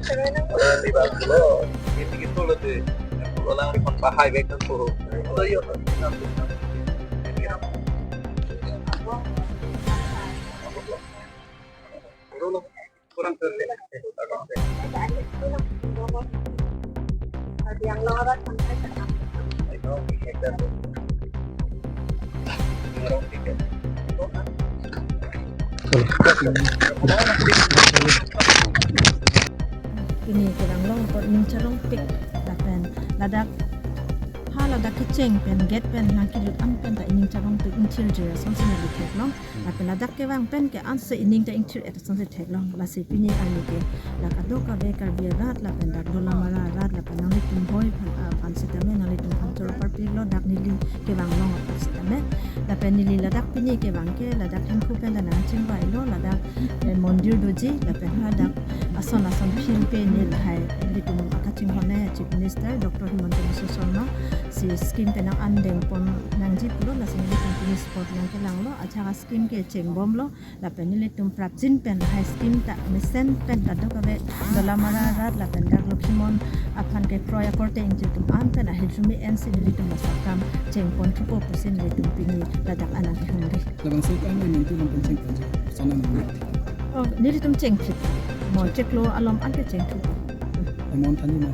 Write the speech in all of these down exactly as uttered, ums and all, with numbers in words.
Di ba pulo, di tinggi pulo di, pulo lang di kon pahai bek kan pulo. Pulo yo. Pulo lo, kurang kerja. Pini kevang long apot ning charongpik lapen ladak ha ladak kecheng pen gate pen nangkelut an pen ta ining charongpik, ingthirjir asonsi neli theklong. Lapen ladak kevang pen ke ansi ining ta ingthir-et asonsi theklong. Lasi pini arni ke la kadokave Karbi arat lapen dak Dolamara arat lapen nanglitum hoi aphan, ah, aphan sitame, nanglitum phanchor parpiklo dak neli kevang long apot sitame. Lapen neli ladak pini kevang ke ladak hemphu pen ta nangchingvailo, ladak, eh, mondir doji, lapen hadak ason ason field pen neli lahai nelitum akachinghon a Chief Minister Doctor Himanta Biswa Sarma si scheme pen nang-an dengpon nangji pulo, lasi nelitum pini spot nangkelanglo, ajahak scheme ke chengbomlo. Lapen nelitum prapjin pen lahai scheme ta mesen pen kadokave Dolamara arat lapen dak Lokhimon aphan kekroi akorte ingjir atum an pen ahirjume ensi nelitum laso akam chengpon thupo pusi nelitum pini ladak anang kehangri. Labangso akam M N T along pen chengponji, sona M N T. Oh, nelitum chengphit. Mo chiklo along an ke chengthupo. Amount thanji man?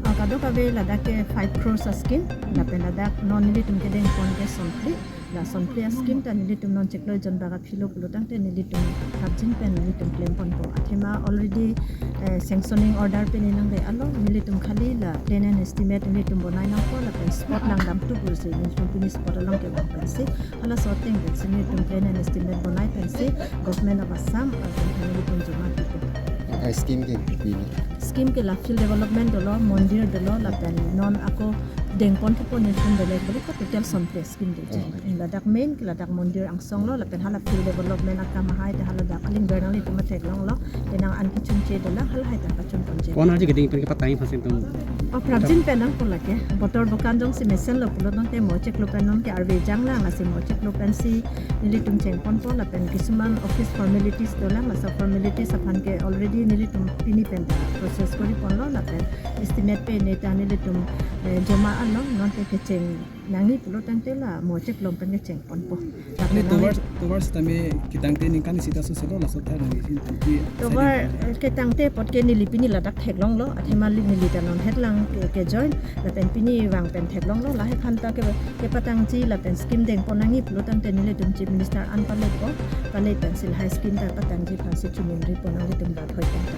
Ah, kadokave ladak ke five crores a scheme, lapen ladak non nelitum kedengpon ke sonphli. La sonphli a scheme ta nelitum non chiklo jon bak aphilo pulo tangte nelitum prapjin pen nelitum klemponpo. Athema already, eh, sanctioning order pini nangde-alo, nelitum khali la plan and estimate nelitum bonai nangpo lapen spot langdamthu pusi nelitum pini spot along kevang pensi, halaso ateng pensi nelitum plan and estimate bonai pensi Government of Assam, ah, nelitum joma pipo. Ah, scheme ke pini? Scheme ke la field development dolo, mondir dolo, lapen non ako dengpon thupo nelitum belek belek ko total sonphli scheme doji. Oh. Ladak main ke ladak mondir angsong lo, lapen hala field development akam ahai ta hala dak aling ber nanglitum theklonglo, penang an kechunche dolang, halahai ta pachunponji. Ko-an arje keding pen kepatang aphan si nelitum? Oh, prapjin pen nangpo lake. Botor bokan jongsi mesenlo pulo tangte mo chiklo pen non ke arve janglang, lasi mo chiklo pensi nelitum chengponpo, lapen kisuman office formalities dolang, laso formalities aphan ke already nelitum pini pen ta process koriponlo, lapen estimate pe neta nelitum, eh, joma anlo, non ke kecheng nangji pulo tangte la mo chiklo pen kechengponpo. Lapen neli tovar, tovar sitame ketangte ningkan isi ta suselo, laso thar nangji sin tangki. Tovar, eh, ketangte apot ke neli pini ladak theklonglo, athema neli ta non hetlang ke, ke join, lapen pini vang pen theklonglo, lahai aphan ta ke, kepatangji lapen scheme dengpon nangji pulo tangte nelitum Chief Minister an palepo, pale pensi lahai scheme ta patangji aphansi choningripo nanglitum rat hoi pen ta.